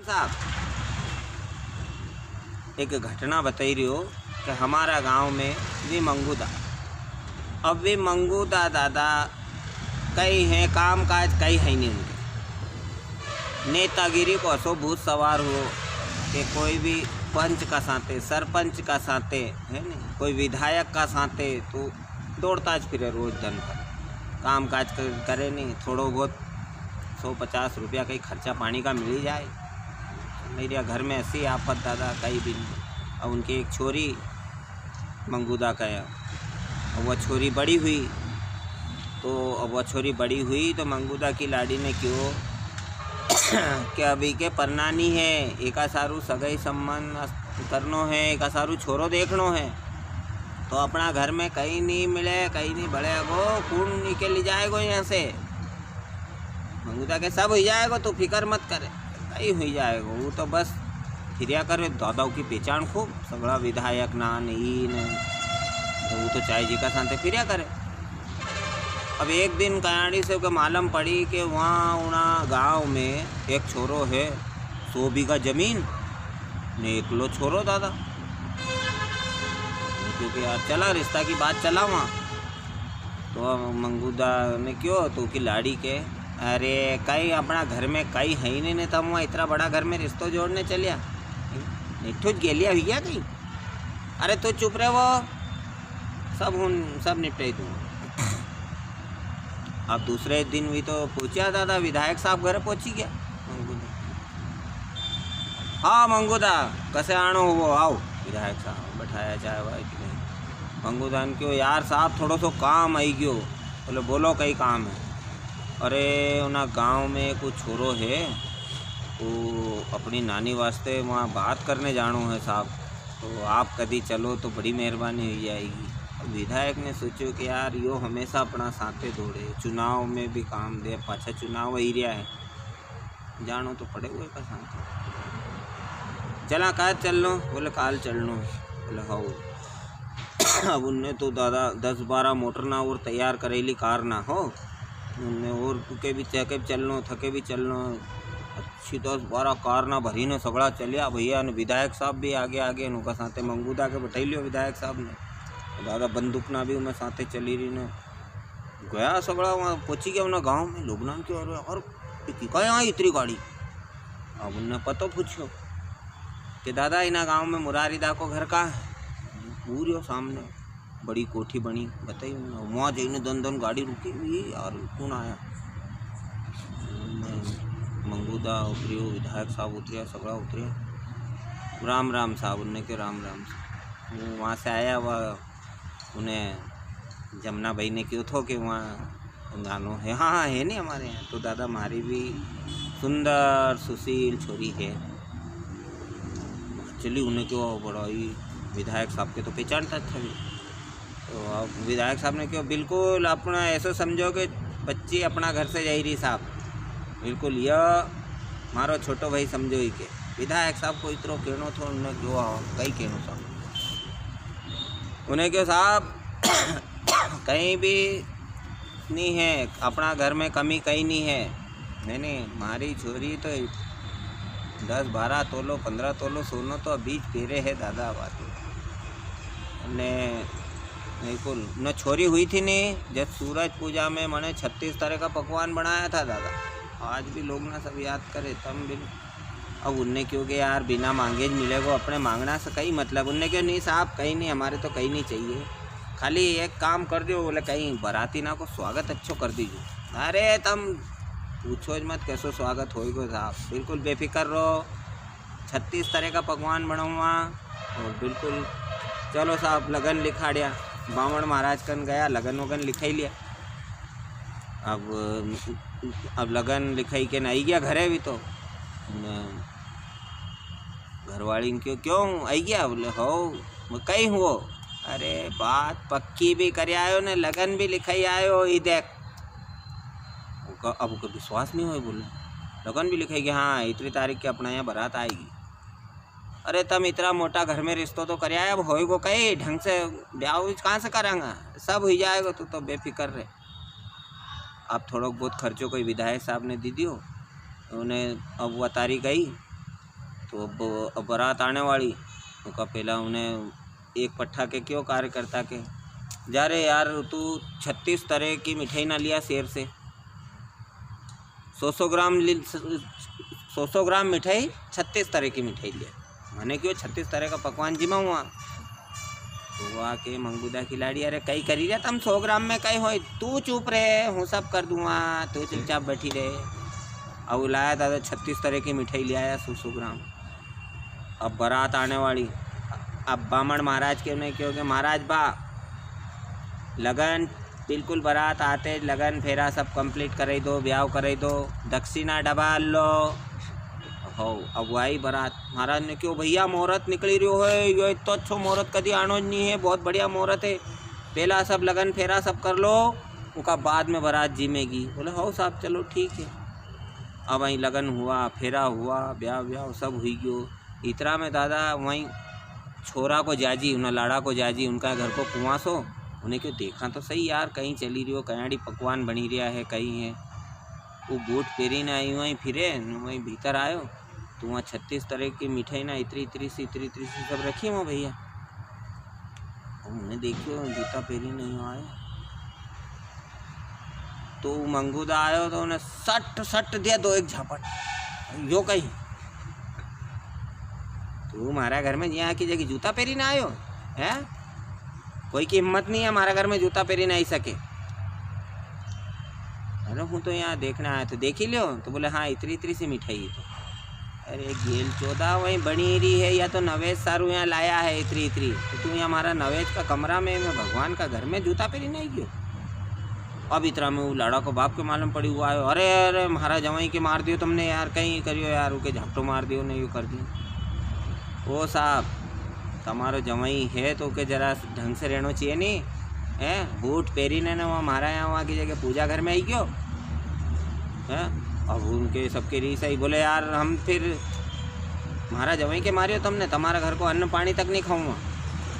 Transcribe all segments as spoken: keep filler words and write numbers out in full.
साहब, एक घटना बताई रह्यो कि हमारा गांव में वी मंगूदा, अब वी मंगूदा दादा कई है, काम काज कई है नी उनके। नेतागिरी को असो भूत सवार हुओ कि कोई भी पंच का साथे, सरपंच का साथे, है नी, कोई विधायक का साथे तो दौड़ता ज फिरे रोज दिन भर। काम काज क-, करे नी, थोड़ो बहुत सौ पचास रुपया कई खर्चा पानी का मिली जाए। मेरे घर में ऐसी आफत दादा, कई भी नी। अब उनकी एक छोरी मंगूदा का है, अब वह छोरी बड़ी हुई, तो अब वह छोरी बड़ी हुई तो मंगूदा की लाड़ी ने क्यो कि अभी के परनानी है, एका सारू सगाई संबंध करनो है, एका सारू छोरो देखनो है, तो अपना घर में कई नी मिले, कई नी बड़े अगो, कुण नी के ले जाएगो यहाँ से? मंगूदा के सब हुई जाएगो, तू फिकर मत करे, कई हुई जाएगो, वो तो बस फिरिया करे। दादा की पहचान खूब, सगळा विधायक ना ने ई ने, तो वो तो चाय जी का साथे फिरिया करे। अब एक दिन कयाड़ी से के मालूम पड़ी कि वहाँ उना गांव में एक छोरो है, सौ बीघा जमीन ने एकलो छोरो दादा। क्योंकि यार चला रिश्ता की बात चला वहाँ, तो मंगूदा ने क्यो तो की लाड़ी के, अरे कई अपना घर में कई है ही नी, ने तम वहाँ इतना बड़ा घर में रिश्तो जोड़ने चलिया, निठुज गेलिया हुई गया कई। अरे तू चुप रहे, वो सब हूँ, सब निपटाई दूँ। अब दूसरे दिन भी तो पहुँचा दादा, विधायक साहब घर पहुँची गया। हाँ मंगूदा, कसे आणो हुओ, आओ। विधायक साहब बैठाया चाय वाय की। मंगूदा ने क्यो, यार साहब, थोड़ो सो काम आई गयो। बोले, बोलो, कई काम है? अरे, उना गांव में कुछ छोरो है, वो अपनी नानी वास्ते वहाँ बात करने जानो है साहब, तो आप कदी चलो तो बड़ी मेहरबानी हुई जाएगी। अब विधायक ने सोचो कि यार, यो हमेशा अपना साथे दौड़े, चुनाव में भी काम दे, पाछा चुनाव आई रहा है, जानो तो पड़ेगो एका साथे। चला, काल चलनो? बोले, काल चलनो। बोले, हाउ। अब उनने तो दादा दस बारह मोटर ना और तैयार करेली कार ना हो, उनने और के भी, थके भी चलनो, थके भी चलनो, अच्छी दस बारह कार ना भरी ने सगळा चलिया भैया। ने विधायक साहब भी आगे आगे, उनका साथे मंगूदा के बैठाई लियो विधायक साहब ने। दादा बंदूक ना भी उनमें साथे चली रही ने। गया सगळा वहाँ पहुँची गया उन्हें गाँव में। लोग ना क्यो, अरे यार, ये की का यहाँ इतनी गाड़ी? अब उनने पतो पूछो कि दादा, इना गाँव में मुरारी दा को घर का है, पूरियो सामने बड़ी कोठी बनी, बताई उनने। वहाँ जाइने दन दन गाड़ी रुकी हुई यार, कौन आया? मंगूदा उतरियो, विधायक साहब उतरिया, सगळा उतरिया। राम राम साहब, उनने के राम राम साहब। वो वहाँ से आया हुआ उन्हें जमुना भाई ने क्यो थो कि वहाँ गानो है। हाँ, हाँ, है नी हमारे यहाँ। तो दादा, म्हारी भी सुंदर सुशील छोरी है। चली उन्हें क्यो बड़ा ही विधायक साहब के तो पहचानता था भी। तो अब विधायक साहब ने क्यो, बिल्कुल अपना ऐसो समझो कि बच्ची अपना घर से जाई रही साहब, बिल्कुल यह मारो छोटो भाई समझो ही के। विधायक साहब को इतरो कहनो थो, उन्हें क्यो, कई कहनो साहब। उन्हें क्यो साहब, कई भी नी है, अपना घर में कमी कई नी है। नी, नी, म्हारी छोरी तो दस बारह तोलो, पन्द्रह तोलो सोनो तो अभी ज पेरे है दादा, बात। ने, बिल्कुल, न छोरी हुई थी नी, जब सूरज पूजा में मने छत्तीस तरह का पकवान बनाया था दादा। आज भी लोग ना सब याद करे, तम बिन अब उनने क्यो कि यार, बिना मांगे ज मिलेगो, अपने मांगना से कई मतलब। उनने क्यो, नी साहब, कई नी, हमारे तो कई नी चाहिए, खाली एक काम कर दो। बोले, कई बराती ना को स्वागत अच्छो कर दीजो। अरे, तम पूछो ज मत, कैसो स्वागत होएगो साहब, बिल्कुल बेफिक्र रहो, छत्तीस तरह का पकवान बनाऊंगा। और बिल्कुल, चलो साहब, लगन लिखाड़िया, बामण महाराज कन गया, लगन वगन लिखाई लिया। अब, अब लगन लिखाई के न आई गया घरे भी तो। न घरवाली ने क्यो, क्यों आई गया? बोले, हो। मैं कई हुओ? अरे, बात पक्की भी कर आयो ने, लगन भी लिखाई आयो, ई देख। उका, अब उका विश्वास नी होए, बोले, लगन भी लिखाई गया? हाँ, इतनी तारीख के अपना यहाँ बारात आएगी। अरे, तम इतरा मोटा घर में रिश्तो तो कर आया, अब होएगो कई? ब्याह कहाँ से करांगा? सब हुई जाएगो, तू तो बेफिक्र रहे। अब थोड़ो बहुत खर्चो कोई विधायक साहब ने दी दियो, उन्हें अब वो तारीख आई, तो अब, अब बारात आने वाली, उका पहला उन्हें एक पट्ठा के क्यों कार्यकर्ता के, "जा रे यार, तू छत्तीस तरह की मिठाई ना लिया शहर से, सौ सौ ग्राम लि-, सौ सौ ग्राम मिठाई, छत्तीस तरह की मिठाई लिया।" मने क्यों छत्तीस तरह का पकवान जिमा हुआ। तो वा के मंगूदा की लाड़ी, "अरे कई करी रहा तम, सौ ग्राम में कई होय, तू चुप रे, हूँ सब कर दूंगा, तू चुपचाप बैठी रहे।" अब वो लाया दादा, छत्तीस तरह की मिठाई ले आया, सौ सौ ग्राम। अब बारात आने वाली। अब बामण महाराज के उन्हें क्यों के, "महाराज बा, लगन बिल्कुल बारात आते, लगन फेरा सब complete कराई दो, ब्याव कराई दो, दक्षिणा डबाल लो।" हो, अगुवाई बारात। महाराज ने क्यों, "भैया, मोहरत निकली रह्यो है, यो इतो अच्छो मोहरत कदी आणो ज नहीं है, बहुत बढ़िया मोहरत है। पहला सब लगन फेरा सब कर लो, उका बाद में बारात जीमेगी।" बोले, "हो साहब, चलो ठीक है।" अब वहीं लगन हुआ, फेरा हुआ, ब्याव व्याव सब हुई गयो। इतरा में दादा वहीं छोरा को जाजी, उन्हें लाड़ा को जाजी, उनका घर को कुआंसो, उन्हें क्यों, "देखा तो सही यार, कहीं चली रही हो, कयाड़ी पकवान बनी रहा है, कहीं है।" वो बूट पेरी ने आई, वहीं फिरे, वहीं भीतर आयो, तो वहाँ छत्तीस तरह की मिठाई ना, इतरी इतरी सी, इतरी इतरी सी सब रखी हुआ भैया। हमने देखियो, जूता पेरी नहीं आयो। तो वो मंगूदा आयो तो उन्हें सट सट दिया दो एक झापट। "यो कहीं, तू हमारा घर में यहाँ की जगह जूता पेरी ना आयो है? कोई की हिम्मत नहीं है हमारा घर में जूता पेरी ना आई सके। अरे, हूँ तो यहाँ देखने आया, तो देखी लियो।" तो बोले, "हाँ, इतरी इतरी सी मिठाई है।" तो अरे गेल चोदा, वहीं बनी रही है या तो नवेज सारू यहाँ लाया है इतरी इतरी, तो तू यहाँ हमारा नवेज का कमरा में, मैं भगवान का घर में जूता पेरी नहीं गयो। अब इतरा में वो लाड़ा को बाप के मालूम पड़ी हुआ है, "अरे, अरे, म्हारा जवाई के मार दियो तुमने यार, कहीं करियो यार, उके झापटो मार दियो, नहीं यो कर दियो।" "ओ साहब, तमारो जवाई है तो उके जरा ढंग से रहनो चाहिए नी, हैं? बूट पेरी ने ना वहाँ म्हारा यहाँ वहाँ की जगह पूजा घर में आई गयो, हैं?" अब उनके सबके रीस आई, बोले, "यार, हम फिर म्हारा जवाई के मारियो तुमने, तमारा घर को अन्न पानी तक नहीं खाऊंगा।"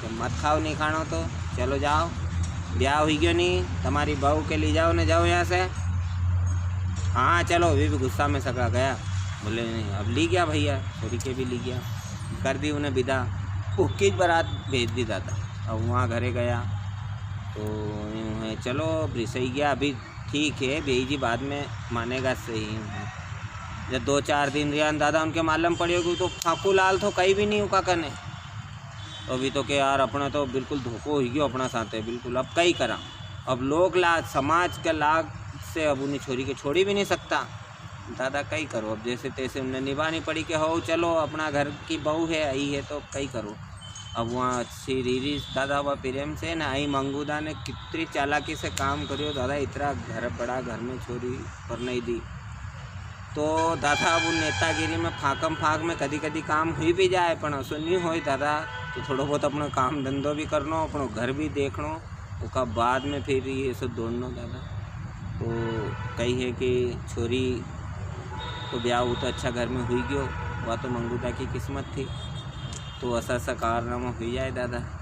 तो मत खाओ, नहीं खानो तो चलो जाओ, ब्याव हुई गयो नहीं, तमारी बहू के ली जाओ ने जाओ यहाँ से। हाँ, चलो, वी भी गुस्सा में सगळा गया। बोले, "नहीं।" अब ली गया भैया, छोरी के भी ली गया, कर दी उन्हें विदा, उकी बारात भेज दी दादा। अब वहाँ घरे गया तो यूँ है, चलो, अब रिसाई गया, अभी ठीक है, बेई जी बाद में मानेगा सही। जब दो चार दिन रिया न दादा, उनके मालूम पड़ियो कि तो फाकू लाल तो कई भी नहीं उका कने। तो अभी तो के यार, अपने तो बिल्कुल धोखो हुई गयो अपना साथे, बिल्कुल। अब कई करा, अब लोग लाज, समाज के लाग से अब उन्हीं छोरी के छोड़ी भी नहीं सकता। दादा कई करो, अब जैसे तैसे उन्हें निभानी पड़ी कि हो चलो, अपना घर की बहू है, आई है तो कई करो। अब वहाँ अच्छी रीरी दादा वा प्रेम से ना आई, मंगूदा ने कितनी चालाकी से काम करियो दादा, इतना घर बड़ा घर में छोरी पर नहीं दी। तो दादा अब नेतागिरी में फाकम फाक में कदी कदी काम हुई भी जाए, पण असो नहीं होय दादा। तो थोड़ो बहुत अपनो काम धंधो भी करनो, अपनो घर भी देखनो, उका बाद में फिर ये सब दौड़नो दादा। तो कही है कि छोरी को ब्याह वो तो अच्छा घर में हुई गयो, वा तो मंगूदा की किस्मत थी। तो असा असा कारनामा हुई जाए दादा।